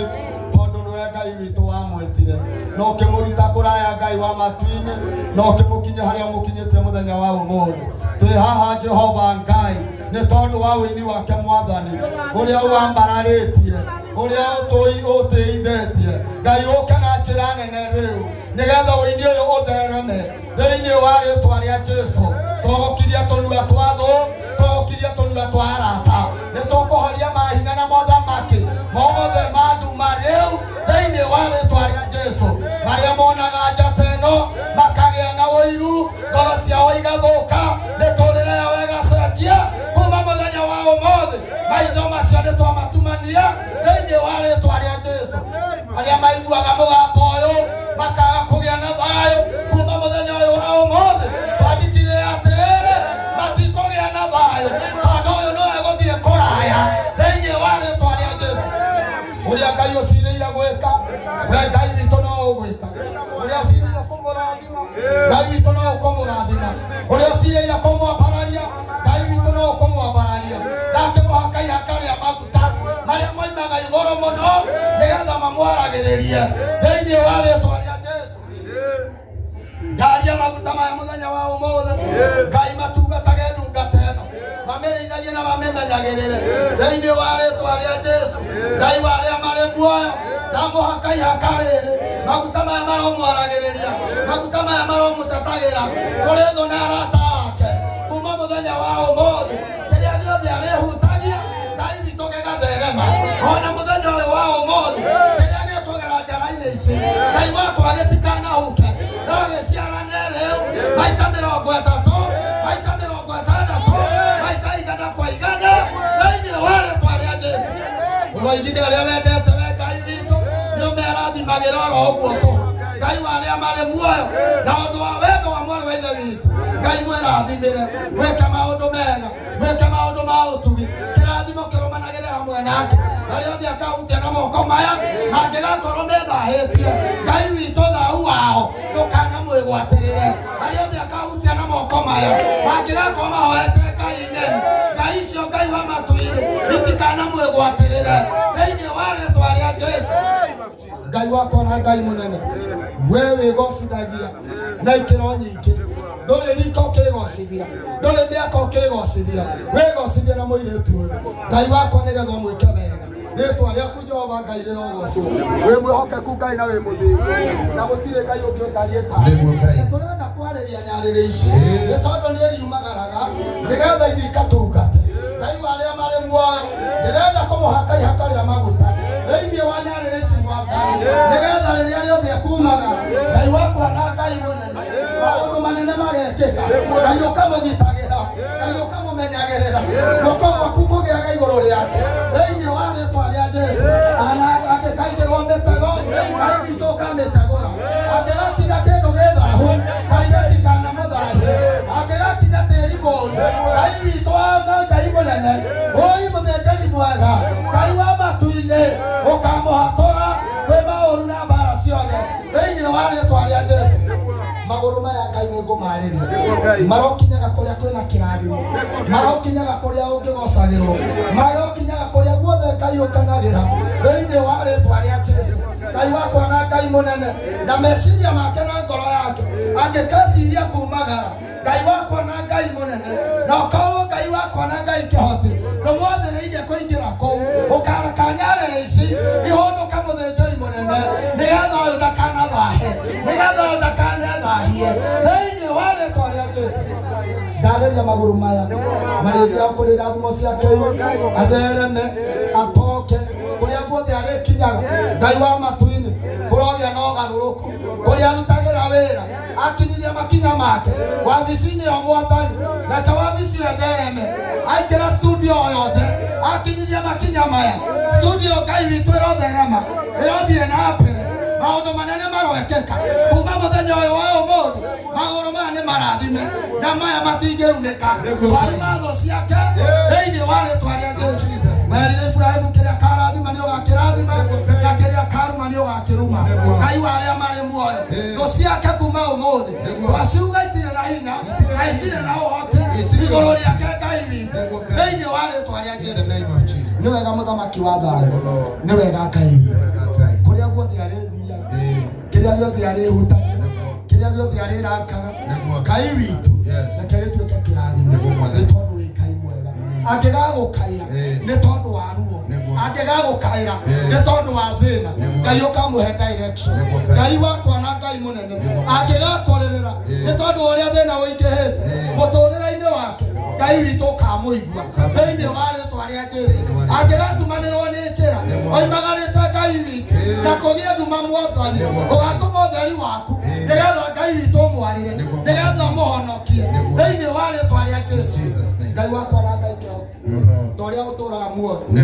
tondũ nĩwe Ngai witũ wamwĩtire na ũkĩmũruta kũraya Ngai wa matu-inĩ na ũkĩmũkinyia harĩa ũmũkinyĩtie mũthenya wa ũmũthĩ. Twĩ haha Jehova Ngai nĩ tondũ wa ũini wake Mwathani ũrĩa wambararĩtie ũrĩa ũtĩithĩtie Ngai ũke na njĩra nene rĩu nĩgetha ũini ũyũ ũthereme thĩinĩ wa rĩtwa rĩa Jesũ. Tũgũkiria tũnua twa thũ, tũgũkiria tũnua twa arata, nĩ tũkũhoria mahinya na mothamaki mothe ma nduma rĩu thĩinĩ wa rĩtwa rĩa Jesũ. Marĩa monaga njata ĩno makagĩa na ũiru, ngoro ciao igathũka, mĩtũrĩre yao ĩgacenjia kuma mũthenya wa ũmũthĩ. Maitho macio nĩ twamatumania thĩinĩ wa rĩtwa rĩa Jesũ. Arĩa maiguaga mũgambo ũyũ makaga kũgĩa na thayũ kuma mũthenya ũyũ wa ũmũthĩ, twandĩkire atĩrĩrĩ, matikũgĩa na thayũ tondũ ũyũ no egũthiĩ kũraya thĩinĩ wa rĩtwa rĩa Jesũ. Ũrĩa Ngai ũcirĩire gwĩka, we Ngai witũ no ũgwĩka. Ũrĩa ũcirĩire kũmũrathima, Ngai witũ no ũkũmũrathima. Ũrĩa ũcirĩire kũmwambararia, Ngai witũ no ũkũmwambararia. Ndakĩmũhaka ihaka rĩa maguta marĩa moimaga igũrũ mũno nĩgetha mamwaragĩrĩrie thĩinĩ wa rĩtwa rĩa Jesũ. Ndaria maguta maya mũthenya wa ũmũthĩ, Ngai matungatage ndungata ĩno, mamĩrĩithagie na mamĩmenyagĩrĩre thĩinĩ wa rĩtwa rĩa Jesũ. Ngai wa arĩa marĩ muoyo, ndamũhaka ihaka rĩrĩ, maguta maya maromwaragĩrĩria, maguta maya maromũtetagĩra kũrĩ thũ na arata ake kuma mũthenya wa ũmũthĩ. Kĩrĩa gĩothe arĩhutagia Ngai witũ gĩgatherema ona mũthenya ũyũ wa ũmũthĩ. Kĩrĩa gĩkũgera njara-inĩ ici Ngai wakwa gĩtikanahuke, no gĩciarane rĩu maita 30, maita 60, maita 100 kwa 100 thĩinĩ wa rĩtwa rĩa Jesũ. Ũroigire arĩa wendete we Ngai witũ nĩ ũmerathimagĩra oro ũguo tũ. Ngai wa arĩa marĩ muoyo na ũndũ wa wendo wa mwarĩ wa ithe witũ, Ngai mwĩrathimĩre, mwĩke maũndũ mega, mwĩke maũndũ ma ũtugi, kĩrathimo kĩrũmanagĩre hamwe nake. Arĩa othe akahutia na moko maya mangĩgakorwo methahĩtie, Ngai witũ thahu wao ndũkanamwĩgwatĩrĩre. Arĩa othe akahutia na moko maya mangĩgakorwo mahoete Ngai nene, Ngai icio Ngai wa matu-inĩ itikanamwĩgwatĩrĩre thĩinĩ wa rĩtwa rĩa Jesũ. Ngai wakwa na Ngai mũnene, we wĩgocithagia na ikĩro nyingĩ, ndũrĩ rika ũkĩgocithia, ndũrĩ mĩaka ũkĩgocithia, wĩgocithia na mũirĩtu ũyũ Ngai wakwa nĩgetha ũmwĩke wega. Rĩtwa rĩaku Jehova Ngai rĩrogocwo. Wĩ mwĩhokeku Ngai na wĩ mũthingu, na gũtirĩ Ngai ũngĩ ũtariĩ tawe. Nĩguo Ngai. Tũrenda kwarĩria nyarĩrĩ ici nĩ tondũ nĩ riumagaraga nĩgetha ithiĩ ikatungate Ngai wa arĩa marĩ muoyo. Ndĩrenda kũmũhaka ihaka rĩa maguta thĩinĩ wa nyarĩrĩ ici Mwathani, nĩgetha rĩrĩa rĩothe ekumaga Ngai wakwa na Ngai mũnene maũndũ manene magekĩka. Ngai ũkamũgitagĩra, Ngai ũkamũmenyagĩrĩra, guoko gwaku kũgĩaga igũrũ rĩake thĩinĩ wa rĩtwa rĩa Jesũ. Ana angĩkaigĩrwo mĩtego, Ngai witũ ũkamĩtegũra. Angĩgakinya kĩndũ gĩ thahu, Ngai gĩtikanamũthahie. Angĩgakinya tĩri mũũru, Ngai witũ na Ngai mũnene, ũi mũthĩnjĩri mwega, Ngai wa matu-inĩ ũkamũhatũra kwĩ maũru na mbara ciothe thĩinĩ wa rĩtwa rĩa Jesũ. Magũrũ maya Ngai nĩ ngũmarĩria, marokinyaga kũrĩa kwĩna kĩrathimo, marokinyaga kũrĩa ũngĩgocagĩrwo, marokinyaga kũrĩa guothe Ngai ũkenagĩra thĩinĩ wa rĩtwa rĩa Jesũ. Ngai wakwa na Ngai mũnene, na meciria make na ngoro yake angĩkeciria kumagara, Ngai wakwa na Ngai mũnene, na ũkorwo Ngai wakwa na Ngai kĩhoti ndũmwathĩrĩirie kũingĩra kũu, ũkareka nyarĩrĩ ici ihũndũke mũthĩnjĩri mũnene, nĩgetha ũyũ ndakanathahe, nĩgetha ũyũ ndakanethahie thĩinĩ wa rĩtwa rĩa Jesũ. Ndarĩria magũrũ maya marĩthiaga kũrĩ irathimo ciake, athereme, atoke. Kũrĩa guothe arĩkinyaga, Ngai wa matu-inĩ, kũrogĩa na ũgarũrũku. Kũrĩa arutagĩra wĩra, akinyithia makinya make wabici-inĩ ĩyo Mwathani, reke wabici ĩyo ĩthereme. Aingĩra studio o yothe, akinyithia makinya maya studio, Ngai witũ ĩrotherema, ĩrothiĩ na mbere, maũndũ manene maroekeka kuma mũthenya ũyũ wa ũmũthĩ. Magũrũ maya nĩ marathime na maya matingĩrunĩka. Twarima thũ ciake thĩinĩ wa rĩtwa rĩa Jesu. Werire Ibrahimu kĩrĩa karathima nĩ ũgakĩrathima na kĩrĩa karuma nĩ ũgakĩruma. Ngai wa arĩa marĩ muoyo, thũ ciake kuma ũmũthĩ twaciuga itirĩ na hinya na itirĩ na ũhoti igũrũ rĩake, Ngai witũ, thĩinĩ wa rĩtwa rĩa Jesu. Nĩ wega mũthamaki wa thayũ, nĩ wega Ngai witũ, kũrĩa guothe arĩthiaga, kĩrĩa gĩothe arĩhutagia, kĩrĩa gĩothe arĩrakaga, Ngai witũ, reke gĩtuĩke kĩrathimo, nĩ tondũ wĩ Ngai mwega. Angĩgagũkaĩra nĩ tondũ wa ruo, angĩgagũkaĩra nĩ tondũ wa thĩna, Ngai ũkamũhe direction. Ngai wakwa na Ngai mũnene, angĩgakũrĩrĩra nĩ tondũ wa ũrĩa thĩna ũingĩhĩte mũtũrĩre-inĩ wake, Ngai witũ ũkamũigua thĩinĩ wa rĩtwa rĩa Jesu. Angĩgatumanĩrwo nĩ njĩra oimagarĩte, Ngai witũ, na kũgĩe nduma, Mwathani, ũgatũma ũtheri waku nĩgetha Ngai witũ ũmwarĩre, nĩgetha ũmũhonokie thĩinĩ wa rĩtwa rĩa Jesu. Ngai wakwa na Ngai kĩhoti, ta ũrĩa ũtũraga muoyo, we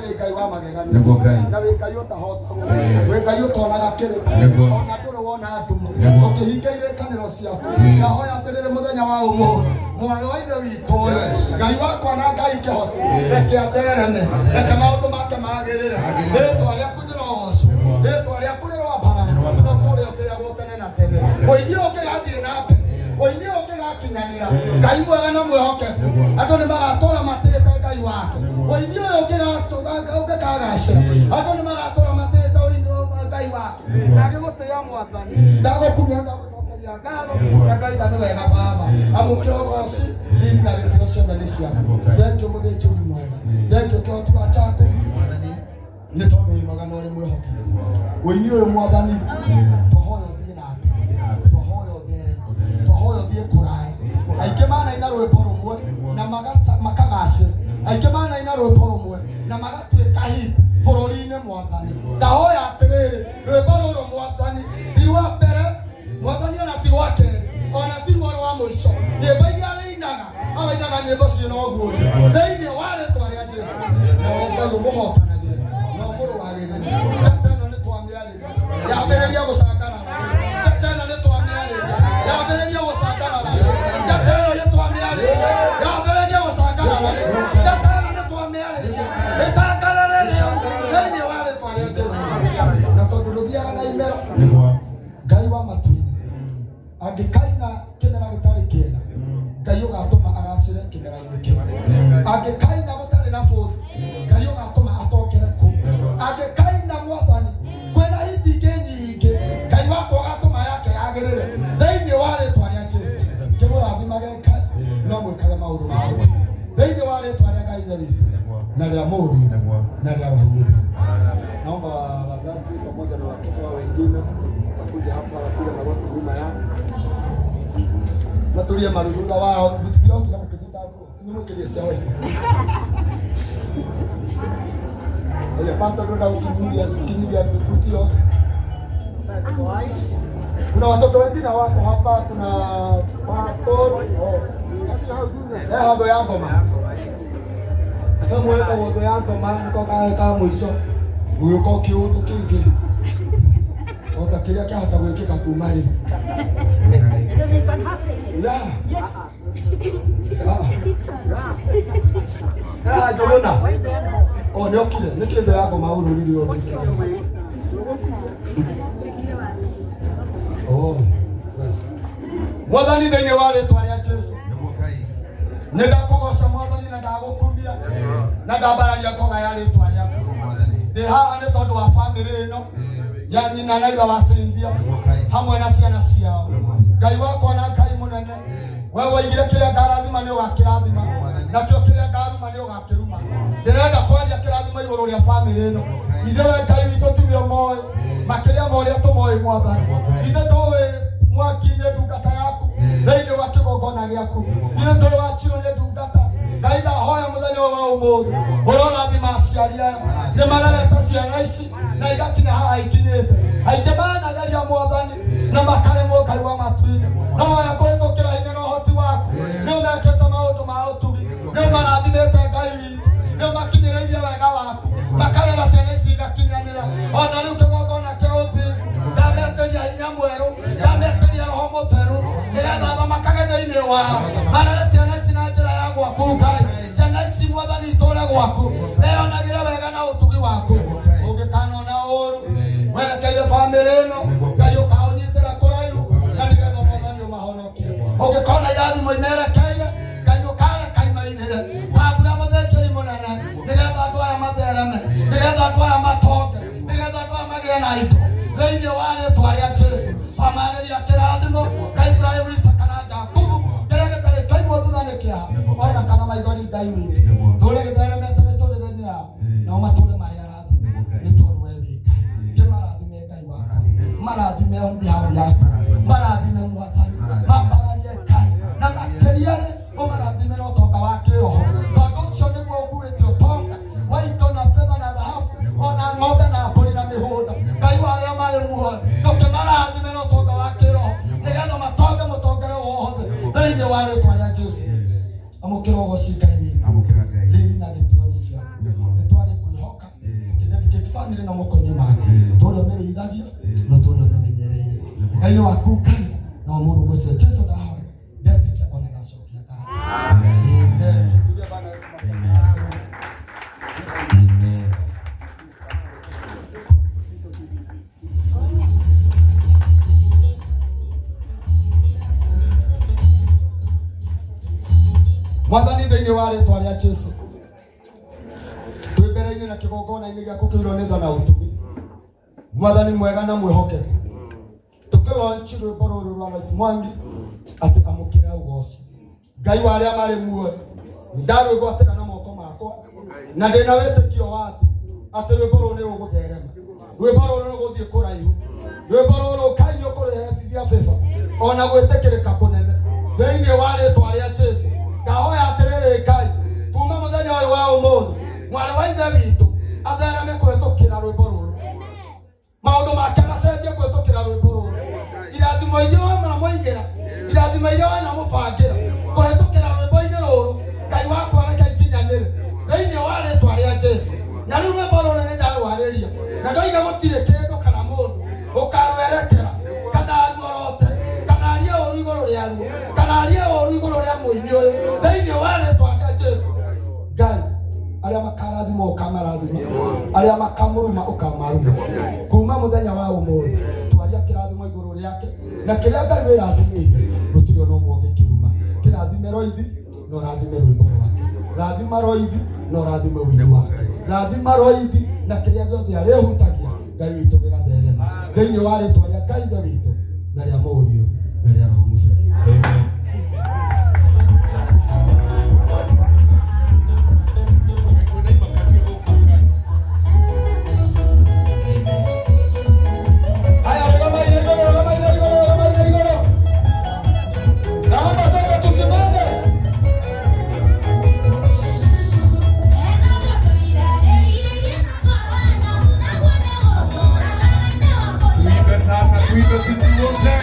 wĩ Ngai wa magegania, Nĩguo Ngai. na wĩ Ngai ũtahotagwo, wĩ Ngai ũtonaga kĩrĩma, ona ndũrĩ wona nduma ũkĩhinga irĩkanĩro ciaku. Ndahoya atĩrĩrĩ, mũthenya wa ũmũthĩ mwarĩ wa ithe witũ ũyũ, Ngai wakwa na Ngai kĩhoti, reke athereme, reke maũndũ make magĩrĩre. Rĩtwa rĩaku rĩrogocwo, rĩtwa rĩaku rĩroambarara, no kũrĩa ũtĩagwo tene na tene. Ũini ũyũ ũngĩgathiĩ na mbere, ũini ũyũ ũngĩgakinyanĩra, Ngai mwega na mwĩhokeku, andũ nĩ magatũra matĩĩte Ngai wake. Ũini ũyũ ũngĩkagacĩra, andũ nĩ magatũra matĩĩte ũini wa Ngai wake. Ndagĩgũtĩĩa Mwathani, ndagũkumia, ndagũcokeria ngatho, na ngaiga nĩ wega Baba. Amũkĩra ũgoci, riri na gĩtĩo ciothe nĩ ciaku. Thengiũ mũthĩnjĩri mwega, thengiũ kĩhoti wa Jakubu, nĩ tondũ wĩ mwega na ũrĩ mwĩhokeku. Ũini ũyũ Mwathani, twahoya ũthiĩ na mbere, twahoya ũthereme, twahoya ũthiĩ kũraya. Aingĩ manaina rwĩmbo rũmwe na makagacĩra, aingĩ manaina rwĩmbo rũmwe na magatuĩka hit bũrũri-inĩ. Mwathani, ndahoya atĩrĩrĩ, rwĩmbo rũrũ Mwathani ti rwa mbere, Mwathani, ona ti rwa kerĩ, ona ti rwa rwa mũico. Nyĩmbo iria arĩinaga, arainaga nyĩmbo ciĩna ũguũrio thĩinĩ wa rĩtwa rĩa Jesu. Nawe Ngai ũmũhotanagĩre na ũmũrũagĩrĩre. Njata ĩno nĩ twamĩarĩria, yambĩrĩria gũcangarara. Njata ĩno nĩ twamĩarĩria, yambĩrĩria gũcangarara. Njata ĩno nĩ twamĩarĩria, yambĩrĩria gũcangarara. Njata ĩno nĩ twamĩarĩria, ĩcangarare rĩu thĩinĩ wa rĩtwa rĩa Jesu. Na tondũ ndũthiaga na imera, Ngai wa matu-inĩ, angĩkaina kĩmera gĩtarĩ kĩega, Ngai ũgatũma agacĩre kĩmera-inĩ kĩu. Angĩkaina gũtarĩ na bũthi, Ngai ũgatũma atokere kũu. Angĩkaina Mwathani kwĩna hiti ingĩ nyingĩ, Ngai wakwa ũgatũma yake yagĩrĩre thĩinĩ wa rĩtwa rĩa Jesu. Kĩmũrathimage Ngai, no mwĩkage maũndũ ma ũũgĩ thĩinĩ wa rĩtwa rĩa Ngai Ithe witũ na rĩa Mũriũ na rĩa Roho Mũtheru. Naomba wazazi pamoja na watoto wao wengine wakuja hapa wapige magoti nyuma yao, maturie maru thutha wao. Mũtingĩrokire mũkĩnyita nguo nĩmũkĩrie cia waitũ. Ile pastor ndio gũkinyithia kinyithia mikuti yothe. Kuna watoto wengine wako hapa, kuna pastor, oh. Eh, hago ya ngoma kamwe wetagwo thũ ya ngoma, nĩko karĩ ka mũico gũgĩũka o kĩũndũ kĩngĩ o ta kĩrĩa kĩahota gwĩkĩka kuma rĩu. Yeah. Ah. Haha Njũgũna. O nĩ okire, nĩ kĩ thũ ya ngoma ũrũrire ũngĩ? Oh. Mwathani, thĩinĩ wa rĩtwa rĩa Jesu, nĩ ndakũgoca Mwathani na ndagũkumia na ndambararia ngoga ya rĩtwa rĩaku. Ndĩ haha nĩ tondũ wa bamĩrĩ ĩno ya nyina na ithe wa Cynthia hamwe na ciana ciao. Ngai wakwa na Ngai mũnene, we woigire kĩrĩa ngarathima nĩ ũgakĩrathima, nakĩo kĩrĩa ngaruma nĩ ũgakĩruma. Ndĩrenda kwaria kĩrathimo igũrũ rĩa bamĩrĩ ĩno. Ithe we Ngai witũ tiwe ũmoĩ makĩria ma ũrĩa tũmoĩ Mwathani. Ithe ndũĩ mwaki nĩ ndungata yaku thĩinĩ wa kĩgongona gĩaku. Ithe ndũĩ wa Chiro nĩ ndungata. Ngai, ndahoya mũthenya ũyũ wa ũmũthĩ ũrorathima. Aciari aya nĩ marerete ciana ici na igakinya haha ikinyĩte. Aingĩ manageria, Mwathani, na makaremwo. Ngai wa matu-inĩ, no waya kũhĩtũkĩra hinya na ũhoti waku nĩ ũmekĩte maũndũ ma ũtugi, nĩ ũmarathimĩte. Ngai witũ, nĩ ũmakinyĩrĩirie wega waku, makarera ciana ici igakinyanĩra. Ona rĩu kĩgongona kĩa ũthingu, ndametĩria hinya mwerũ, ndametĩria Roho Mũtheru, nĩgetha thamakage thĩinĩ wao, marere ciana ici na njĩra ya gwaku. Ngai, ciana ici, Mwathani, itũre gwaku, meyonagĩre wega na ũtugi waku. Ũngĩkanona ũru werekeire bamĩrĩ ĩno, Ngai, ũkaũnyitĩra kũraihu, na nĩgetha, Mwathani, ũmahonokie. Ũngĩkona irathimo imerekeire, Ngai, ũkareka imainĩre ta mbura, mũthĩnjĩri mũnene, nĩgetha andũ aya mathereme, nĩgetha andũ aya matonge, nĩgetha andũ aya magĩe na indo thĩinĩ wa rĩtwa rĩa Jesu. Twamarĩria kĩrathimo ka Ibrahimu, Isaka na Jakubu, kĩrĩa gĩtarĩ kĩaimwo thutha nĩ kĩaha ona kana maithori. Ngai witũ, tũre gĩtheremete mĩtũrĩre-inĩ yao, nao matũre marĩ arathime, nĩ tondũ we wĩ Ngai. Kĩmarathime, Ngai wakwa, marathime mĩhau yaku, marathime, Mwathani, mambararie, Ngai, na makĩria rĩ ũmarathime na ũtonga wa kĩroho, tondũ ũcio nĩguo ũkuĩte ũtonga wa indo na betha na thahabu, ona ng'ombe na mbũri na mĩgũnda. Ngai wa arĩa marĩ muoyo, ndũkĩmarathime na ũtonga wa kĩroho, nĩgetha matonge mũtongere wothe thĩinĩ wa rĩtwa rĩa Jesu. Amũkĩra ũgoci, Ngai witũ. Amũkĩra, Ngai. Rĩrĩ na gĩtĩo nĩ ciaku. Nĩ twagĩkwĩhoka, tũkĩdedicate family na moko-inĩ maku, tũrĩa ũmĩrĩithagia na tũrĩa ũmĩmenyereire. Ngai nĩ waku, Ngai, na mũrũgo ũcio Jesu ndahoya, ndetĩkia ona ndacokia ngatho. Amen. Amen. Mwathani, thĩinĩ wa rĩtwa rĩa Jesu, twĩ mbere-inĩ na kĩgongona-inĩ gĩaku kĩirwo nĩ tha na ũtugi, Mwathani mwega na mwĩhokeku, tũkĩlaunch rwĩmbo rũrũ rwa Lois Mwangi atĩ amũkĩra ũgoci. Ngai wa arĩa marĩ muoyo, ndarwĩgwatĩra na moko makwa, na ndĩna wĩtĩkio wa atĩ rwĩmbo rũrũ nĩ rũgũtherema, rwĩmbo rũrũ nĩ rũgũthiĩ kũraihu, rwĩmbo rũrũ, Ngai, nĩ ũkũrũhethithia bĩba ona gwĩtĩkĩrĩka kũnene thĩinĩ wa rĩtwa rĩa Jesu. Ndahoya atĩrĩrĩ, Ngai, kuma mũthenya ũyũ wa ũmũthĩ, mwarĩ wa ithe witũ athereme kũhĩtũkĩra rwĩmbo rũrũ, maũndũ make macenjie kũhĩtũkĩra rwĩmbo rũrũ, irathimo iria wanamũigĩra, irathimo iria wanamũbangĩra kũhĩtũkĩra rwĩmbo-inĩ rũrũ, Ngai wakwa, reke ikinyanĩre thĩinĩ wa rĩtwa rĩa Jesu. Na rĩu rwĩmbo rũrũ nĩ ndarwarĩria na ndoiga gũtirĩ kĩndũ kana mũndũ ũkarwerekera kana aruorote kana arie ũru igũrũ rĩaruo kana arie ũru igũrũ rĩa mũini ũyũ thĩinĩ wa rĩtwa rĩa Jesu. Ngai, arĩa makarathima ũkamarathima, arĩa makamũruma ũkamaruma. Kuma mũthenya wa ũmũthĩ, twaria kĩrathimo igũrũ rĩake, na kĩrĩa Ngai wĩrathimĩire gũtirĩ ona ũmwe ũngĩkĩruma. Kĩrathime Roithi na ũrathime rwĩmbo rwake, rathima Roithi na ũrathime ũini wake, rathima Roithi na kĩrĩa gĩothe arĩhutagia, Ngai witũ, gĩgatherema thĩinĩ wa rĩtwa rĩa Ngai Ithe witũ na rĩa Mũriũ na rĩa Roho Mũtheru. Amen. Haya, rũgamai na igũrũ, rũgamai na igũrũ, rũgamai na igũrũ. Naomba sote tusimame. Tuimbe sasa, tuimbe sisi wote.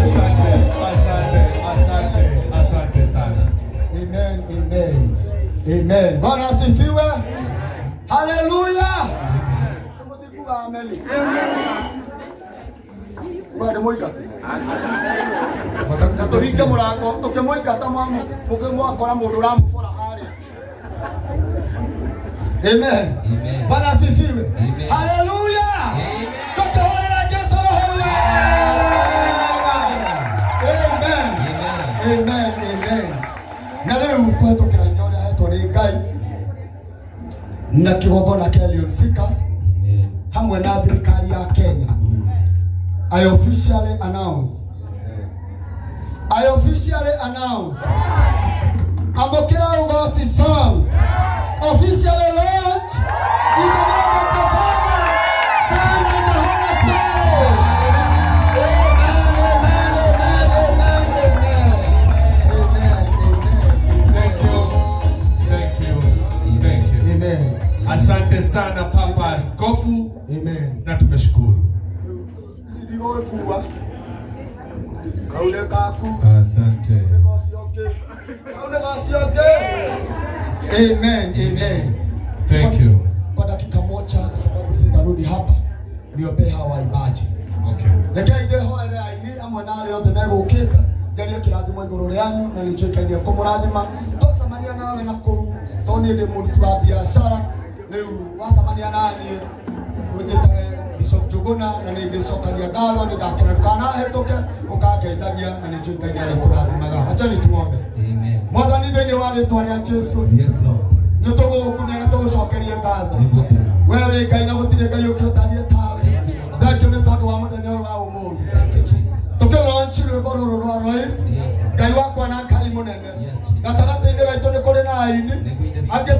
Asante, asante, asante, asante sana. Amen, amen. Amen. Bwana asifiwe. Haleluya. Tũgũthiĩ amen. Bwana mũingate. Na tũhinge mũrango tũkĩmũingata, mũkĩmwakora mũndũ ũramũbora harĩa. Amen. Amen. Bwana asifiwe. Amen. Haleluya. Amen. Tukihurira Jesu ruhurira. Amen. Amen. Amen. Na rĩu kũhetũkĩra hinya ũrĩa ahetwo nĩ Ngai na kĩgongona kĩa Lion Seekers Amen. hamwe na thirikari ya Kenya, I officially announce, I officially announce Amũkĩra Ũgoci song officially launch in the name of the Father, Son and the Holy Spirit. Amen, amen, amen, amen, amen. Amen, amen. Thank you. Thank you. Thank you. Amen. Asante sana Papa Askofu Amen. na tumeshukuru. Ici ndigũgĩkua kau nĩ gaku. Asante. Kau nĩ gacio ũngĩ. Amen, amen. Thank you. Kwa dakika moja, kwa sababu sitarudi hapa, niombee hawa waimbaji. Okay. Rekei ndĩhoere aini amwe na arĩa othe megũkĩte, njarie kĩrathimo igũrũ rĩanyu na nĩnjũĩkaine kũmũrathima. Twacemania nawe na kũu, tondũ niĩ ndĩ mũruti wa biacara, rĩu wacemania naniĩ ũnjĩtage Bishop Njuguna na nĩ ndĩcokagia ngatho, nĩ ndakena. Ndũkanahĩtũke ũkangeithagia na nĩ njũĩkaine arĩ kũrathimaga. Achani tuombe. Amen. Mwathani, thĩinĩ wa rĩtwa rĩa Jesu, Yes, Lord. nĩ tũgũgũkumia na tũgũcokerie ngatho. Nĩguo Ngai. We wĩ Ngai na gũtirĩ Ngai ũngĩ ũtariĩ tawe. Thank you nĩ tondũ wa mũthenya ũyũ wa ũmũthĩ Thank you, Jesus. tũkĩlaunch rwĩmbo rũrũ rwa Lois. Yes, Lord. Ngai wakwa na Ngai mũnene, Yes, Jesus. gatagatĩ-inĩ gaitũ nĩ kũrĩ na aini Nĩguo Ithe witũ. angĩ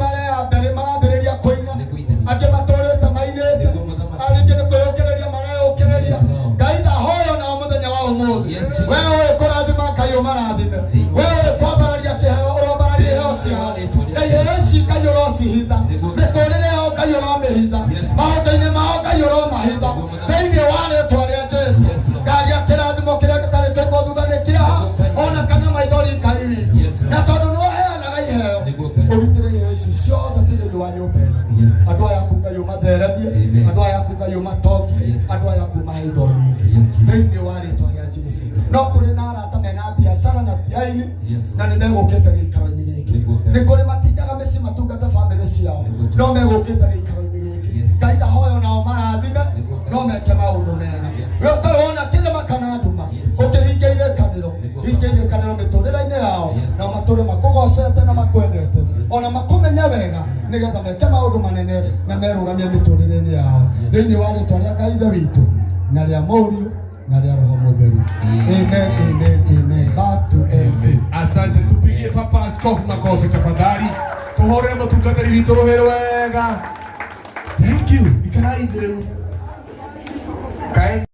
marambĩrĩria kũina, Nĩguo Ithe witũ. angĩ matũrĩte mainĩte, Nĩguo Mũthamaki. arĩngĩ nĩ kwĩyũkĩrĩria mareyũkĩrĩria. Yes, Lord. Ngai, ndahoya nao mũthenya wa ũmũthĩ, Yes, Jesus. we ũĩ kũrathima, Ngai ũmarathime. Nĩguo. We ũĩ kwambararia kĩheo, ũrambararie iheo ciao. Rĩtwa rĩa Na iheo ici, Ngai, ũrocihitha. Nĩguo. Mĩtũrĩre yao, Ngai, ũramĩhitha. Yes. Maũndũ-inĩ mao, Ngai, ũromahitha. Nĩguo Mũthamaki. Thĩinĩ wa rĩtwa rĩa Jesu, Yes, Lord. ngaria kĩrathimo kĩrĩa gĩtarĩ kĩimwo thutha nĩ kĩeha Nĩguo Ngai. ona kana maithori, Ngai witũ. Yes, Lord. Na tondũ nĩ ũheanaga iheo, Nĩguo Ngai. ũgitĩre iheo ici ciothe ci thĩinĩ wa nyũmba ĩno. Yes. Andũ aya aku, Ngai, ũmatheremie. Amen. Andũ aya aku, Ngai, ũmatongie. Yes. Andũ aya aku, ũmahe indo nyingĩ. Yes, Jesus. Thĩinĩ wa rĩtwa rĩa Jesu, no kũrĩ na arata mena biacara na ti aini Yes, na nĩ megũkĩte gĩikaro-inĩ gĩkĩ. Nĩguo Ngai. Nĩ kũrĩ matindaga mĩciĩ matungate bamĩrĩ ciao, Nĩguo Ngai. no megũkĩte gĩikaro-inĩ gĩkĩ. Yes. Ngai, ndahoya nao marathime, Nĩguo Ngai. no meke maũndũ mega. Yes. We ũtarĩ wona kĩrĩma kana nduma Yes. ũkĩhingia irĩkanĩro, Nĩguo. hingia irĩkanĩro mĩtũrĩre-inĩ yao, Yes. na matũre makũgocete na makwendete ona makũmenye wega, nĩgetha meke maũndũ manene na merũgamie mĩtũrĩre-inĩ yao, thĩinĩ wa rĩtwa rĩa Ngai Ithe witũ na rĩa Mũriũ na rĩa Roho Mũtheru. Amen, amen, amen. Back to MC. Asante, tupigie Papa Askofu makofi tafadhali. Tuhorere mũtungatĩri witũ rũhĩ wega. Thank you. Ikarai thĩ rĩu. Kaeni.